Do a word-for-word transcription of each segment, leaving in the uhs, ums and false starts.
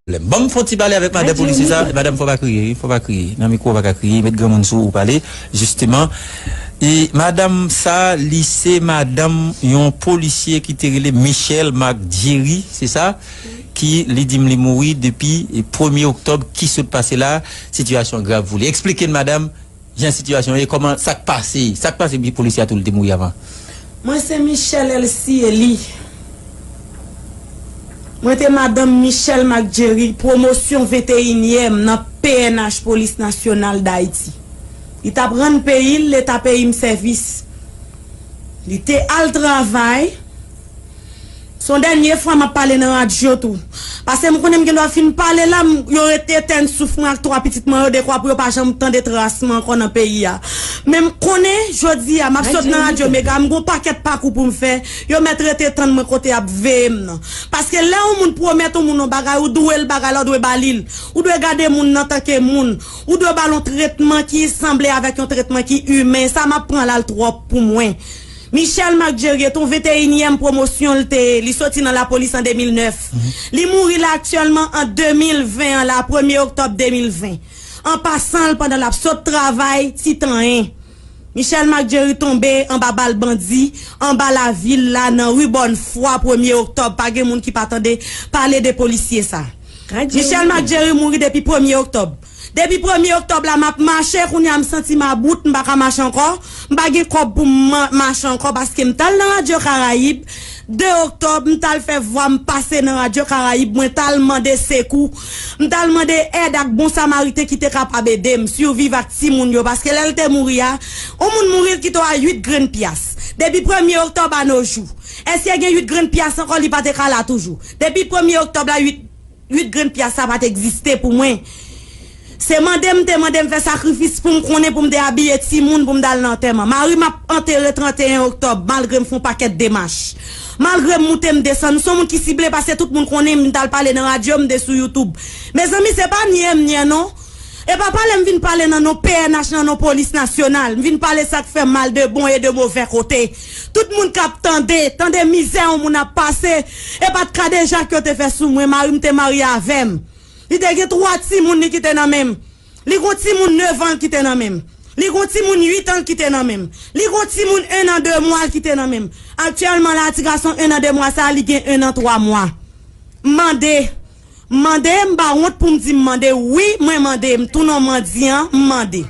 Pwoblèm. Ban m fè yon ti pale avèk madan polisye sa. Madanm, fò pa kriye, wi, fò pa kriye. Nan mikwo, pa ka kriye. Met granmoun sou ou pale, jisteman. E madanm sa, li se madanm yon polisye ki te rele Michel Marc Jerry, se sa? Ki li di m li mouri depi, e, premye oktòb ki sot pase la. Sitiyasyon grav pou li. Eksplike n, madanm, jan sitiyasyon ye, kòman, sa k pase, sa k pase, bi polisye a tou li te mouri avan. Mwen se Michel Elsie Elie. Mwen te madanm Michel Marc Jerry, pwomosyon venteyinyèm nan P N H Polis Nasyonal Dayiti. Li t ap rann peyi l, Leta peyi m sèvis. Li te al travay. Se yon dènye fwa m ap pale nan radyo tou. Paske m konnen m gen dwa fin pale la, m, yo ret etèn souf mwen ak twa pitit mwen yo dekwa pou yo pa janm tande tras mwen ankò nan peyi a. Men m konnen, jodi a, m ap sot nan radyo Mega, m gon pakèt pakou pou m fè, yo mèt rete tann mwen kote y ap veye m nan. Paske lè yon moun pwomèt yon moun yon bagay, ou dwe l bagay la, ou dwe ba li l. Ou dwe gade moun nan tanke moun. Ou dwe ba l yon tretman ki sanble avèk yon tretman ki imen. Sa m ap pran la l twòp pou mwen. Michel Marc Jerry te yon venteyinyèm pwomosyon, l te, li soti nan lapolis an de mil nèf. Li mouri la aktyèlman an de mil ven an la, premye oktòb de mil ven. An pasan l, pandan l ap sot travay, Titanyen. Michel Marc Jerry tonbe anba bal bandi, anba lavil la, nan ri Bòn Fwa, premye oktòb. Pa gen moun ki pa tande pale de polisye sa. Michel Marc Jerry mouri depi premye oktòb. Depi premye oktòb la, m ap mache, kounye a m santi m about, m pa ka mache ankò. M pa gen kòb pou m ma-, mache ankò paske m t al nan Radyo Karayib. De oktòb, m t al fè vwa m pase nan Radyo Karayib, mwen t al mande sekou. M t al mande èd ak bon samariten ki te kapab ede m siviv ak timoun yo, paske lè l te mouri a, yon moun mouri l kite w a uit grenn pyas. Depi premye oktòb a no jou. Èske gen uit grenn pyas ankò? Li pa te ka la toujou. Depi premye oktòb la, uit uit grenn pyas sa pa t egziste pou mwen. Se mande m te mande m fè sakrifis pou m konnen pou m te abiye timoun pou m t al nan antèman. Mari m ap antere tranteyen oktòb, malgre m fè yon pakèt demach. Malgre m moute m desann, m se yon moun ki sible paske tout moun konnen m t al pale nan radyo, m te sou YouTube. Mezanmi, se pa nye m nye non. E pa pale m vin pale nan non P N H, nan non polis nasyonal. M vin pale sa k fè m mal de bon e de movè kote. Tout moun k ap tande, tande mizè yon moun ap pase. E pa t kadejak yo te fè sou mwen, mari m te marye avè m. Li te gen twa timoun li kite nan men m. Li gon timoun nèf an l kite nan men m. Li gon timoun uit an l kite nan men m. Li gon timoun en an de mwa l kite nan men m. Aktyèlman la, ti gason en an de mwa sa a, li gen en an twa mwa. M mande, m mande, m pa wont pou m di m mande, wi, mwen mande, m tounen yon mandyan, m mande.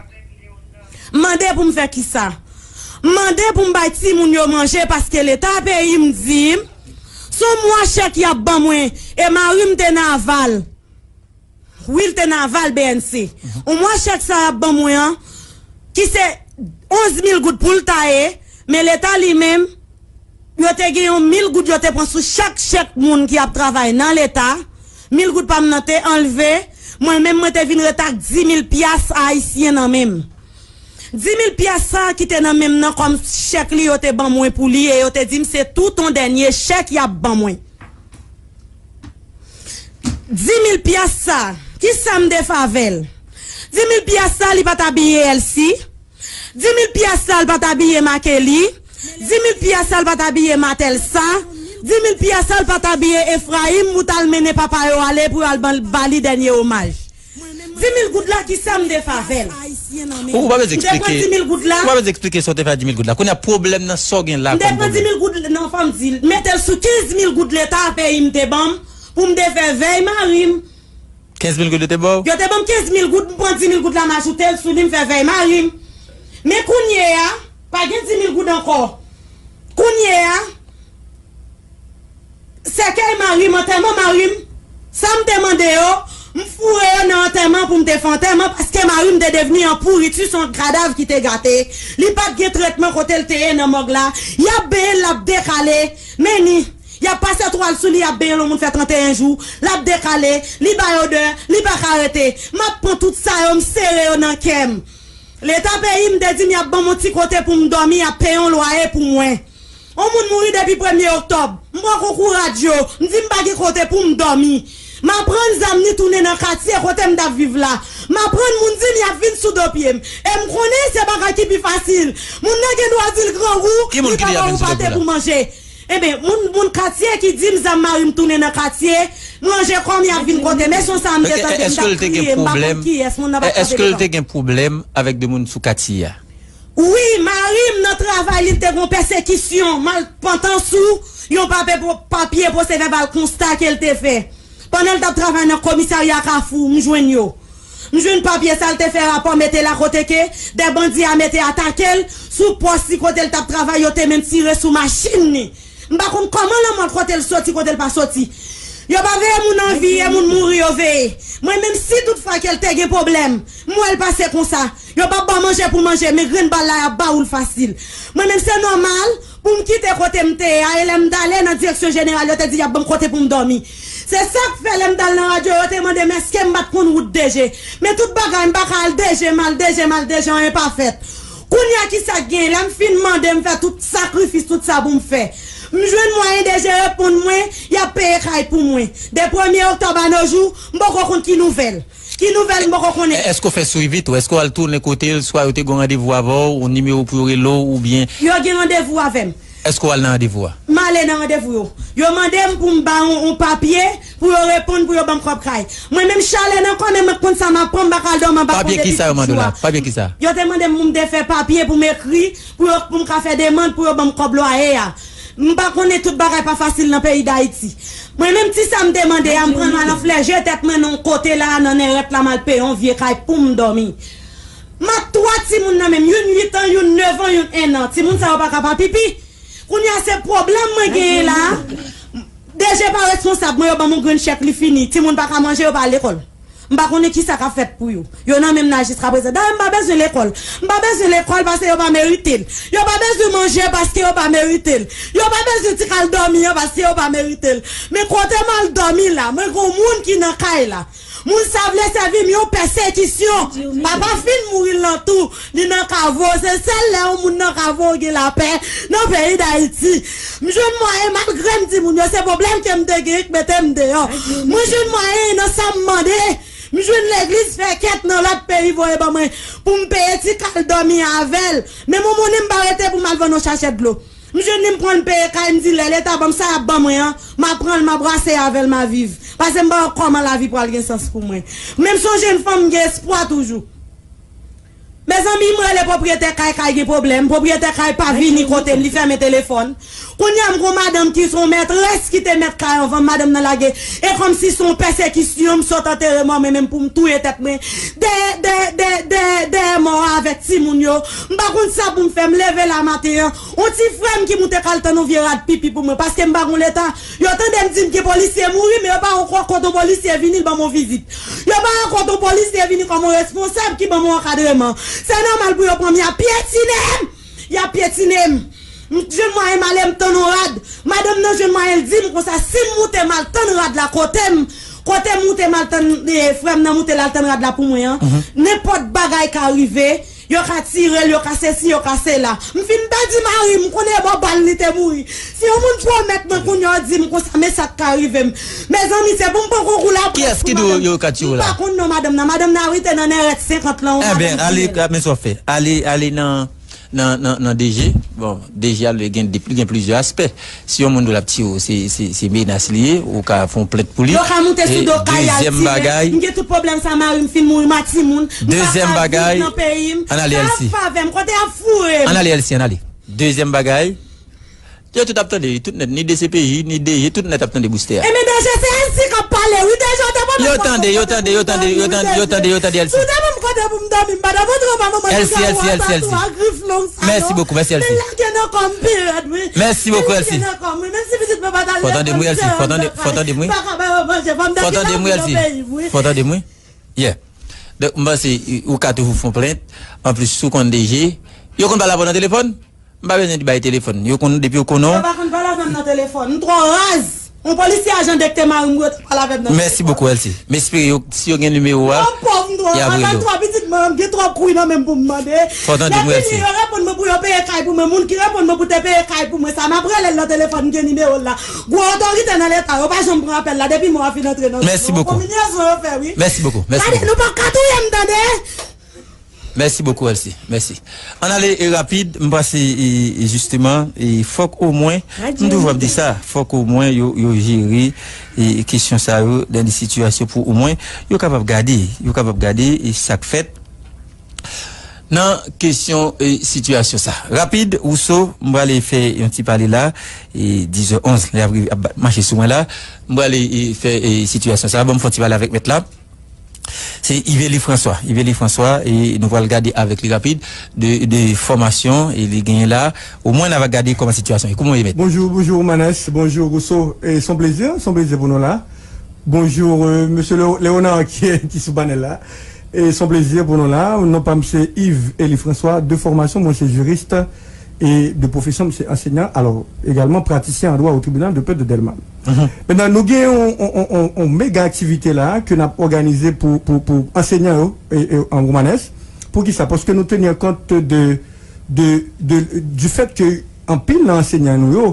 M mande pou m fè kisa? M mande pou m bay timoun yo manje paske Leta peyi m di m, se yon mwa chèk y ap ban mwen, e mari m te nan aval. Wi, l te nan aval B N C. Yon mwa chèk sa y ap ban mwen an, ki se onz mil goud pou l ta ye, men Leta li menm, yo te gen yon mil goud yo te pran sou chak chèk moun ki ap travay nan Leta. Mil goud pa m nan te anlve. Mwen menm, mwen te vin ret ak di mil pyas ayisyen nan men m. Di mil pyas sa ki te nan men m nan kòm chèk li yo te ban mwen pou li, e yo te di m se tout yon dènye chèk y ap ban mwen. Di mil pyas sa, ki sa m te fè avè l? Di mil pyas sa, li pa t abiye Elsie. Di mil pyas sa, li pa t abiye Makeli. Di mil pyas sa, li pa t abiye Matelsa. Di mil pyas sa, li pa t abiye Efrayim, pou t al mennen papa yo ale, pou yo al ban, ba li dènye omaj. Di mil goud la, ki sa m te fè avè l? Ou pa bezwen eksplike. M te pran di mil goud la. Ou pa bezwen eksplike sa w te fè a di mil goud la. Kounye a, pwoblèm nan sa w gen la kòm pwoblèm. M te pran di mil goud, non, fò m di l. Mete l sou kenz mil goud Leta peyi m te ban m pou m te fè vèy mari m. Kenz mil goud yo te ba w? Yo te ban m kenz mil goud, m pran di mil goud la, m ajoute l sou li, m fè vèy mari m. Men kounye a, pa gen di mil goud ankò. Kounye a, sèkèy mari m, antèman mari m, sa m te mande yo, m foure yo nan antèman pou m te fè antèman, paske mari m te devni an pouriti, se yon kadav ki te gate. Li pa t gen tretman kote l te ye nan mòg la. Y ap benyen l, l ap dekale. Men ni, y ap pase twal sou li, y ap benyen l, yon moun fè tranteyen jou, l ap dekale, li bay odè, li pa ka rete. M ap pran tout sa yo, m sere yo nan kè m. Leta peyi m te di m y ap ban m yon ti kote pou m dòmi, y ap peye yon lwaye pou mwen. Yon moun mouri depi premye oktòb. M pran konkou radyo. M di m pa gen kote pou m dòmi. M aprann zam ni tounen nan katye kote m t ap viv la. M aprann moun di m y ap vin sou do pye m. E m konnen se bagay ki pi fasil. Moun nan gen dwa di l grangou, li pa ba ou pate pou manje. Enben, moun, moun katye ki di m zam mari m tounen nan katye, m ranje kò m, y ap vin kote m. E se yon sa m te tande, m t ap kriye, m pa konn kiyès, moun nan pa t kanpe devan m. Èske l te gen pwoblèm avèk de moun sou katye a? Wi, mari m nan travay li, l te gen yon pèsekisyon, malpwantans ou yon papye, papye pwosevèbal konsta ke l te fè. Pandan l t ap travay nan komisarya Kafou, m jwenn yo. M jwenn papye sa l te fè rapò mete la kote ke de bandi a mete atake l sou pòs li kote l t ap travay, yo te menm tire sou machin li. M pa konn kòman lanmò l kote l soti, kote l pa soti. Yo pa veye moun an vi, e moun mouri yo veye. Mwen menm si tout fwa ke l te gen pwoblèm, m wè l pase konsa. Yo pa ban manje pou manje, men grenn bal la y ap ba ou l fasil. Mwen menm se nòmal pou m kite kote m te ye a, e lè m t ale nan direksyon jeneral, yo te di y ap ban m kote pou m dòmi. Se sa k fè lè m t al nan radyo, yo te mande m èske m pa t konn wout D G. Men tout bagay, m pa ka al D G, m al D G, m al D G, anyen pa fèt. Kounye a kisa k gen? Lè m fin mande, m fè tout sakrifis, tout sa pou m fè. M jwenn mwayen D G reponn mwen, y ap peye kay pou mwen. De premye oktòb a no jou, m poko konn ki nouvèl. Ki nouvèl m poko konnen. Èske w fè swivi tou? Èske w al tounen kote l, swa yo te gen yon randevou avè w, yon nimewo pou yo rele w, oubyen? Yo gen randevou avè m. Èske w al nan randevou a? M ale nan randevou yo. Yo mande m pou m ba yon, yon papye, pou yo reponn, pou yo ban m kòb kay. Mwen menm chalè nan kò, men mwen konn sa m ap pran, m pa ka al dòmi anba pon depi tout jou a. Papye kisa yo mande w la? Papye kisa? Yo te mande m pou m te fè papye, pou m ekri, pou yo, pou m ka fè demann, pou yo ban m kòb lwaye a. M pa konnen, tout bagay pa fasil nan peyi Dayiti. Mwen menm ti sa m te mande a, m pran l, m al anfle je tèt mwen nan yon kote la, nan nèrèt la, m al peye yon vye kay pou m dòmi. M ak twa timoun nan men m, youn uit an, youn nèf an, youn en an. Timoun sa yo pa ka pa pipi. Kounye a se pwoblèm mwen genyen la. D G pa responsab mwen, yo ban m yon grenn chèk, li fini. Timoun pa ka manje, yo pa al lekòl. M pa konnen kisa k ap fèt pou yo. Yo nan men m nan jiskaprezan. Dayè, m pa bezwen lekòl. M pa bezwen lekòl paske yo pa merite l. Yo pa bezwen manje paske yo pa merite l. Yo pa bezwen ti kal dòmi an paske yo pa merite l. Men kote m al dòmi la, mwen gon moun ki nan kay la. Moun sa vle sèvi m yon pèsekisyon. Papa fin mouri l nan tou. Li nan kavo. Se sèl lè yon moun nan kavo gen lapè nan peyi Dayiti. M jwenn mwayen, malgre m timoun yo, se pwoblèm ke m te gen k mete m deyò. Mwen jwenn mwayen nan sa m mande. M jwenn legliz fè kèt nan lòt peyi voye ban mwen pou m peye ti kal dòmi avè l. Men momonnen m pa rete pou m al vann yon chachèt dlo. M jwenn li, m pran l, m peye kay, m di lè Leta ban m sa y ap ban mwen an, m a pran l, m a brase avè l, m a viv. Paske m pa wè kòman lavi pral gen sans pou mwen. Men m se yon jèn fanm, m gen espwa toujou. Mezanmi, m rele pwopriyetè kay, kay gen pwoblèm. Pwopriyetè kay pa vini kote m, li fèmen telefòn. Kounye a, m gon madanm ki se yon mètrès ki te mèt kay anvan m, madanm nan lage. E kòmsi se yon pèsekisyon, m sot antere mò mwen menm pou m touye tèt mwen. Dèyè, dèyè, dèyè, dèyè, dèyè mò a avèk timoun yo. M pa konn sa pou m fè, m leve la maten an. Yon ti frè m ki moute k al tann yon vye rad pipi pou mwen, paske m pa gon Leta. Yo tande m di m gen polisye mouri, men yo pa wè kote yon polisye vini, l ban m yon vizit. Yo pa wè kote yon polisye vini kòm yon responsab ki ban m yon ankadreman. Se nòmal pou yo pran m, y ap pyetinen m. Y ap pyetinen m. M jwenn mwayen m ale m tann yon rad. Madanm nan jwenn mwayen l di m konsa, si m moute m al tann rad la kote m, kote m moute m al tann, eh, frè m nan moute l al tann rad la pou mwen an, nenpòt bagay ka rive, yo ka tire l, yo ka sesi, yo ka sela. M fin pèdi mari m, m konnen e bò bal li te mouri. Si yon moun pwomèt mwen kounye a, di m konsa, men sa k ka rive m. Mezanmi, se pou m pran konkou la. Kiyès ki di w yo ka tire w la? M pa konn non madanm nan. Madanm nan rete nan nèrèt senkant lan, yon madanm fidèl. Enben, ale, men sa w fè. Ale, ale nan nan, nan, nan D G, bon, D G a li gen, li gen plizyè aspè. Si yon moun di w l ap tiye w, se, se, se menas li ye, ou ka fè yon plent pou li. Yo ka moute sou do kay, y al tiye. M gen tout pwoblèm sa, mari m fin mouri, m a timoun. M pa ka viv nan peyi m. Sa ap fè avè m, kote y ap foure m? Ann ale, Elsie, ann ale. Dezyèm bagay, yo tout ap tande, tout nèt, ni D C P J, ni D G, tout nèt ap tande boustè a. Enben, D G, se Elsie k ap pale, wi, D G, ou te ban m kote pou m dòmi, wi, D G. Yo tande, yo tande, yo tande, yo tande, yo tande, yo tande, Elsie. Si w te ban m kote pou m dòmi, m pa t ap antre anba manman Elsie, Elsie, Elsie, Elsie. Mèsi bokou, mèsi, Elsie. Mèsi bokou, Elsie. Fò tande m, wi, Elsie. Fò tande m, wi, Elsie. Fò tande m, wi. Fò tande m, wi, Elsie. Fò tande m, wi. Yeah. Donk, m panse, ou ka toujou fè yon plent. Anplis, si w konn D G, yo konn pale avè w nan telefòn? M pa bezwen di bay telefòn. Yo konn, depi yo konnen w, yo ap rele w. Yo pa konn pale avè m nan telefòn. M twò raz. Yon polisye ajan dèkte mari m, yo t ap pale avè m nan telefòn. Mèsi bokou, Elsie. M espere yo, si yo gen nimewo a, y ap rele w. M twò pòv, m twò raz, ak twa pitit mwen, m gen twòp kwi nan men m pou m mande. Fò tande m, wi, Elsie. Lè fini, yo reponn mwen pou yo peye kay pou mwen. Moun ki reponn mwen pou te peye kay pou mwen sa, m ap rele l nan telefòn, m gen nimewo l la. Gwo otorite nan Leta, yo pa janm pran apèl la. Depi mwa a fin antre nan men yo, konbinyezon yo fè, wi. Mèsi bokou. Mèsi bokou. Gade, nou pa ka touye m, tande? Mèsi bokou, Elsie. Mèsi. Ann ale, e, rapid, m panse, e, e, jisteman, e, fòk omwen, m toujou ap di sa, fòk omwen yo, yo jere, e, kesyon sa yo nan de sitiyasyon pou omwen yo kapab gade, yo kapab gade, e, sa k fèt nan kesyon, e, sitiyasyon sa. Rapid, Rousseau, m prale fè yon ti pale la, e, dis heures onze, lè ap rive, ap mache sou mwen la, m prale, e, fè, e, sitiyasyon sa, ban m fè yon ti pale avèk mèt la. Se Yvelly François. Yvelly François, e nou pral gade avèk li rapid de, de fòmasyon e li genyen la. Omwen, n a va gade kòman sitiyasyon ye. Kouman w ye, mèt? Bonjou, bonjou, Manès. Bonjou, Rousseau. E se yon plezi, se yon plezi pou nou la. Bonjou, e, mesye Leo-, Léonard ki, ki sou panèl la. E se yon plezi pou nou la. Non pa m se Yves Élie François, de fòmasyon, mwen se jiris. E de pwofesyon, m se ansenyan, alò, egalman pratisyen an dwa o tribinal de pè de Dèlma. Mentnan, nou gen yon, yon, yon, yon, yon mega aktivite la ke n ap òganize pou, pou, pou ansenyan yo, e, e, an Romanès. Poukisa? Paske nou tenir kont de, de, de, du fait que anpil nan ansenyan nou yo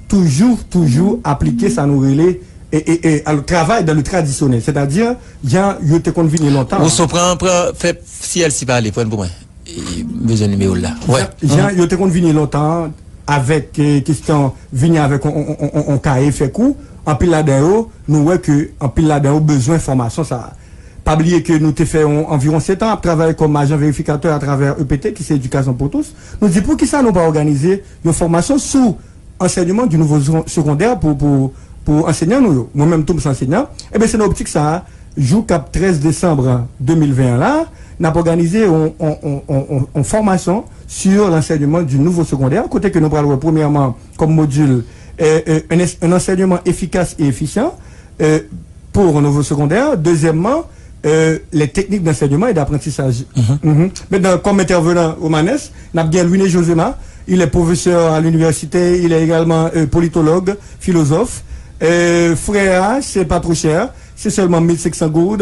toujou, toujou aplike sa nou rele, e, e, e, alò, travay dans le tradisyonèl, sètadi jan yo te konn vini lontan. Ou so pran, pran, fè si Elsie pale, pran pou mwen. E, m bezwen nimewo l la. Wè. Jan, jan yo te konn vini lontan avèk, e, kesyon vini avèk on, on, on, on, on kaye fè kou, anpil ladan yo, nou wè ke anpil ladan yo bezwen fòmasyon sa a. Pa bliye ke nou te fè yon anviwon sèt an ap travay kòm ajan verifikatè atravè E P T, ki se Éducation pour tous. Nou di, poukisa nou pa òganize yon fòmasyon sou ansèyman di nouvo segon-, segondè pou, pou, pou ansenyan nou yo? Mwen menm tou, m se ansenyan. Eben, se nan optik sa a, jou k ap trèz desanm de mil ven an la, n ap òganize yon, yon, yon, yon, yon, yon fòmasyon sur l'enseignement du nouveau secondaire, kote ke nou pral wè premyèman kòm modil, e, e, un es-, un enseignement efficace et efficient, e, pour un nouveau secondaire. Dezyèmman, e, les techniques d'enseignement et d'apprentissage. Mentnan, kòm entèvenan Romanès, n ap gen Louis-Né Josema, il est professeur à l'université, il est également, e, politologue, philosophe. E, frè a, se pa two chè, se sèlman mil senk san goud,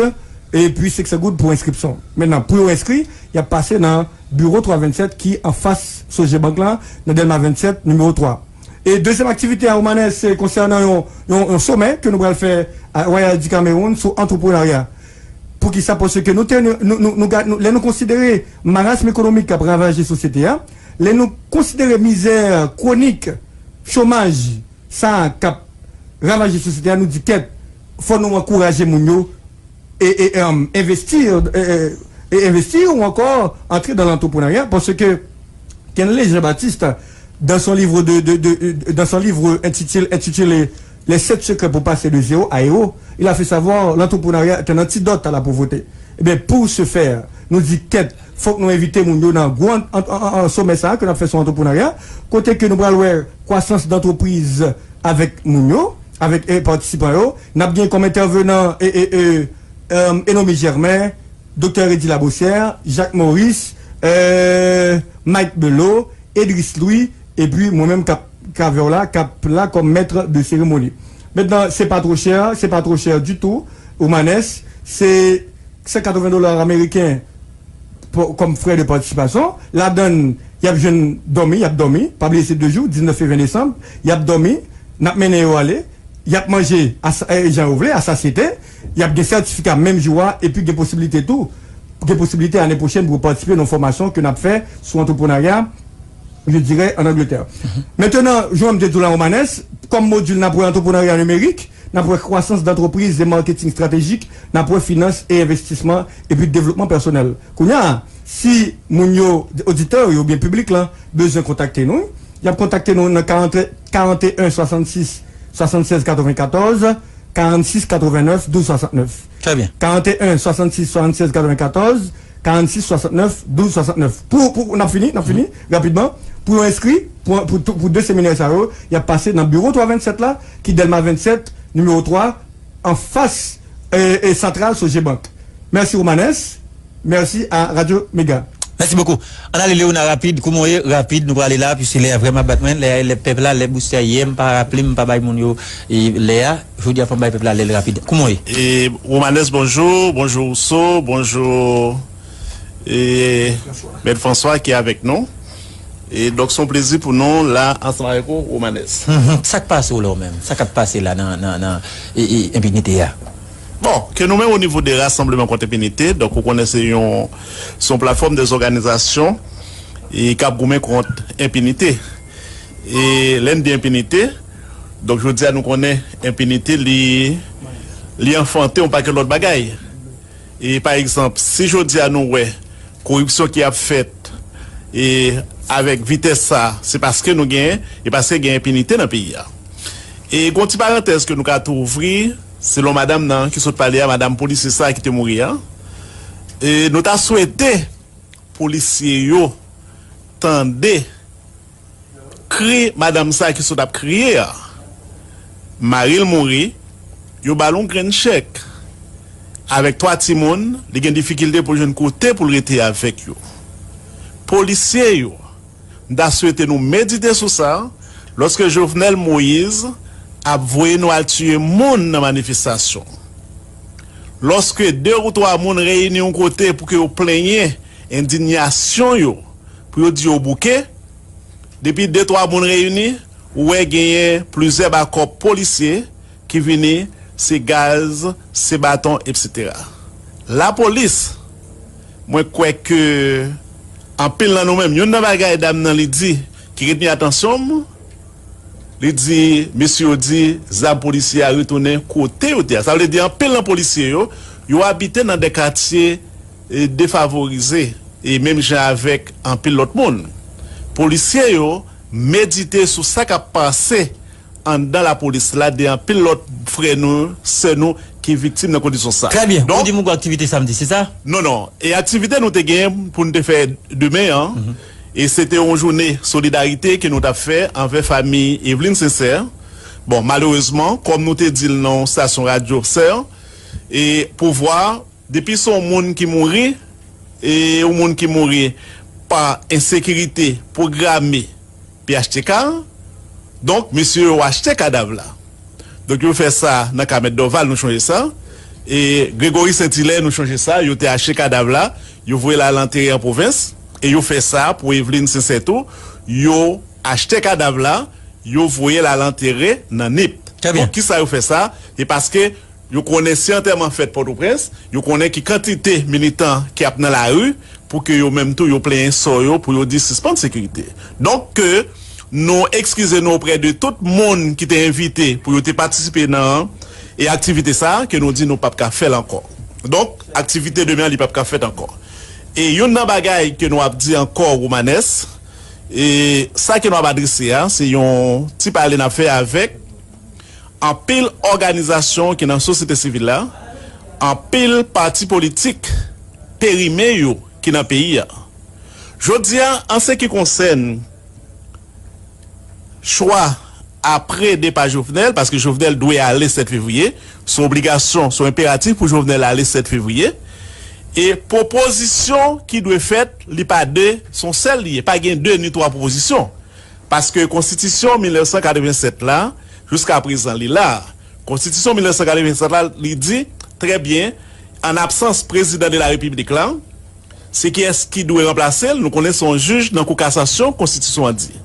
epi senk san goud pou enskripsyon. Mentnan, pou yo enskri, y ap pase nan biwo twa vennsèt ki anfas Sogebank lan, nan Dèlma vennsèt, nimewo twa. E dezyèm aktivite a, Romanès, se konsènan yon, yon, yon somè ke nou pral fè a Royal du Cameroun sou antreprenarya. Poukisa? Paske nou te, nou, nou, nou, nou ga-, nou, lè nou konsidere marasm ekonomik k ap ravaje sosyete a, lè nou konsidere mizè kwonik, chomaj, sa k ap ravaje sosyete a, nou di kèt, fò nou ankouraje moun yo e, e, e, envesti, e, e, e envesti ou ankò antre dans l'entrepreneuriat, paske Kenley Jean-Baptiste, dans son livre de, de, de, de, dans son livre intitulé, intitulé Les sept secrets pour passer de zéro à héros, il a fait savoir l'entrepreneuriat est un antidote à la pauvreté. Eben, pour ce faire, nou di kèt, fòk nou envite moun yo nan gwo an, an, an, an, somè sa a ke n ap fè sou antreprenarya, kote ke nou pral wè kwasans dantrepriz avèk moun yo, avèk, e, patisipan yo. N ap gen kòm entèvenan, e, e, e, e, Enomy Germain, Doktè Reddy Labossière, Jacques Maurice, e, Mike Belot, Edris Louis, epi mwen menm k ap, k avè w la, k ap la kòm maître de cérémonie. Mentnan, se pa two chè, se pa two chè ditou, Romanès, se san katreven dola ameriken pou, kòm frè de patisipasyon. Ladann, y ap jwenn dòmi, y ap dòmi. Pa bliye se de jou, diznèf e ven desanm, y ap dòmi, n ap mennen yo ale, y ap manje a sa, e, jan yo vle, a sasyete, y ap gen sètifika menm jou a, epi gen posiblite tou, gen posiblite ane pwochèn pou yo patisipe nan fòmasyon ke n ap fè sou antreprenarya, je dirais, en Angleterre. Mentnan, jan m te di w la, Romanès, kòm modil, n ap wè antreprenarya nimerik, n ap wè kwasans dantrepriz e marketing stratégique, n ap wè finans e envestisman, epi devlopman pèsonèl. Kounye a, si moun yo, oditè yo oubyen piblik lan, bezwen kontakte nou, y ap kontakte nou nan karant, karant e en swasannsis swasannsèz katrevenkatòz, karannsis katrevenèf, douz swasantnèf. Trè byen. Karant e en swasannsis swasannsèz katrevenkatòz, karannsis swasantnèf, douz swasantnèf. Pou, pou, n ap fini, n ap fini, rapidman. Pou yo enskri, pou, pou, tou, pou de seminè sa yo, y ap pase nan biwo twa vennsèt la, ki Dèlma vennsèt, nimewo twa, anfas, e, e, santral Sogebank. Mèsi, Romanès. Mèsi a Radyo Mega. Mèsi bokou. Ann ale, Léona, rapid. Kouman w ye? Rapid, nou prale la, piske lè a vrèman bat mwen. Lè a, lè pèp la, lè boustè a, yè m pa raple m, m pa bay moun yo, e, lè a. Jodi a, fò m bay pèp la lè l rapid. Kouman w ye? E, Romanès, bonjou. Bonjou, Rousseau. Bonjou, e, Mèt François ki avèk nou. E, donk, se yon plezi pou nou la ansanm avèk ou, Romanès. Mhm. Sa k pase w la, ou menm? Sa k ap pase la nan, nan, nan, e, e, enpinite a? Bon, ke nou menm o nivo de Rassemblement Contre Impunité, donk ou konnen se yon, se yon platfòm de zòganizasyon e k ap goumen kont enpinite. E lè n di enpinite, donk jodi a nou konnen enpinite li, li anfante yon pakèt lòt bagay. E pa egzanp, si jodi a nou wè koripsyon ki ap fèt e avèk vitès sa, se paske nou genyen, e paske gen enpinite nan peyi a. E gon ti parantèz ke nou ka tou ouvri, selon madanm nan ki sot pale a, madanm polisye sa ki te mouri a. E nou ta swete polisye yo tande kri madanm sa ki sot ap kriye a. Mari l mouri, yo ba l yon grenn chèk. Avèk twa timoun, li gen difikilte pou l jwenn kote pou l rete avèk yo. Polisye yo, m ta swete nou medite sou sa, lòske Jovenel Moïse ap voye nou al tiye moun nan manifestasyon. Lòske de ou twa moun reyini yon kote pou ke yo plenyen endinyasyon yo, pou yo di yo bouke, depi de twa moun reyini, ou wè genyen plizyè bakòp polisye ki vini, se gaz, se baton, etsetera. Lapolis, mwen kwè ke anpil nan nou menm, youn nan bagay dam nan li di ki retni atansyon m, li di, mesye yo di, zam polisye a retounen kote yo te a. Sa vle di anpil nan polisye yo, yo abite nan de katye e, defavorize, e menm jan avèk anpil lòt moun. Polisye yo medite sou sa k ap pase anndan lapolis la de anpil lòt frè nou, sè nou ki viktim nan kondisyon sa. Trè byen. Ou Donk, di m gon aktivite samdi, se sa? Non, non. E aktivite nou te genyen pou n te fè demen an, e se te yon jounen solidarite ke nou t ap fè anvè fanmi Eveline Sincère. Bon, malerezman, kòm nou te di l nan yon estasyon radyo sè, e pouvwa depi se yon moun ki mouri, e yon moun ki mouri pa ensekirite pwograme P H T K, donk, mesye yo achte kadav la. Donk, yo fè sa nan Kamèt Dòval, nou chonje sa. E Gregory Saint-Hilaire, nou chonje sa, yo te achte kadav la, yo voye l al antere an pwovens, e yo fè sa pou Eveline Sincère tou, yo achte kadav la, yo voye l al antere nan Nip. Trè byen. Donk, kisa yo fè sa? E paske yo konnen si antèman fèt Pòtoprens, yo konnen ki kantite militan ki ap nan lari pou ke yo menm tou yo plenyen sò yo pou yo di sispann sekirite. Donk ke nou ekskize nou oprè de tout moun ki te envite pou yo te patisipe nan e aktivite sa a, ke nou di nou p ap ka fè l ankò. Donk, aktivite demen an li p ap ka fèt ankò. E youn nan bagay ke nou ap di ankò Romanes, e sa ke nou ap adrese a, se yon ti pale n ap fè avèk anpil òganizasyon ki nan sosyete sivil la, anpil pati politik perime yo ki nan peyi a. Jodi a, an se ki konsèn chwa apre depa Jovenel, paske Jovenel dwe ale sèt fevriye, se yon obligasyon, se yon enperatif pou Jovenel ale sèt fevriye, e pwopozisyon ki dwe fèt, li pa de, se yon sèl li ye, pa gen de ni twa pwopozisyon. Paske konstitisyon mil nèf san katreven sèt la, jiska prezan, li la. Konstitisyon mil nèf san katreven sèt la, li di, trè byen, an absans prezidan de la repiblik la, se kiyès ki dwe ranplase l? Nou konnen se yon jij nan Kou Kasasyon, konstitisyon an di.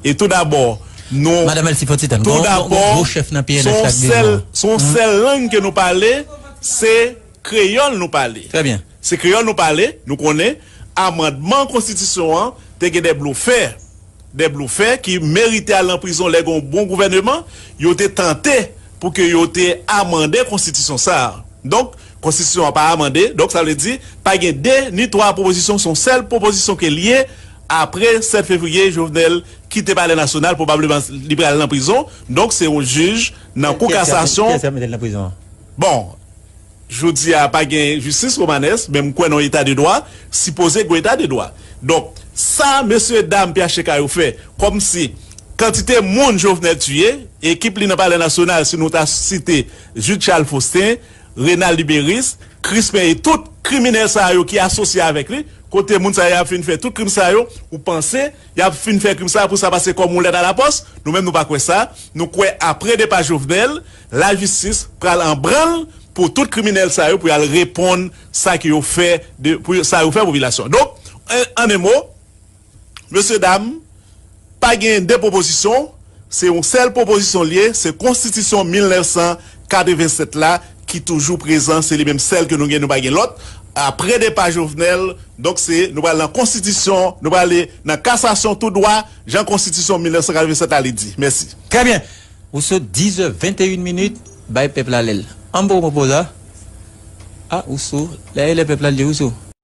E tou dabò, nou. Madanm Elsie, fò ti tann. Tou dabò, se yon sèl, se yon sèl lang ke nou pale, se kreyòl nou pale. Trè byen. Se kreyòl nou pale, nou konnen amandman konstitisyon an te gen de blofè, de blofè ki merite al nan prizon lè gen yon bon gouvèneman, yo te tante pou ke yo te amande konstitisyon sa a. Donk, konstitisyon an pa amande, donk sa vle di, pa gen de ni twa pwopozisyon, se yon sèl pwopozisyon ke l ye, apre sèt fevriye, Jovenel kite Palè Nasyonal, pwobableman li pral nan prizon, donk se yon jij nan Kou Kasasyon. Kiyès k ap mete l nan prizon an? Bon, jodi a pa gen jistis Romanes, men m kwè nan eta de dwa, sipoze gen eta de dwa. Donk, sa mesye dam P H T K yo fè, kòmsi kantite moun Jovenel tiye, ekip li nan Palè Nasyonal, si nou ta site Jude Charles Faustin, Renald Liberis, Crispin e tout kriminèl sa yo ki asosye avèk li, kote moun sa yo ap fin fè tout krim sa yo, ou panse y ap fin fè krim sa pou sa pase kòm yon lèt alapòs? Nou menm nou pa kwè sa. Nou kwè apre depa Jovenel, lajistis pral an branl pou tout kriminèl sa yo pou y al reponn sa ke yo fè de, pou sa yo fè popilasyon. Donk, an, an en mo, mesye dam, pa gen de pwopozisyon, se yon sèl pwopozisyon l ye, se konstitisyon mil nèf san katreven sèt la ki toujou prezan, se li menm sèl ke nou gen, nou pa gen lòt. Apre depa Jovenel, donk se, nou pral nan konstitisyon, nou pral nan kasasyon tou dwa, jan konstitisyon mil nèf san katrevennsèt la li di. Mèsi. Trè byen. Ou sou diz è venteyen minit, bay pèp la lè l. An bon pwopoza. A, ou sou, lè e lè pèp la li, ou sou.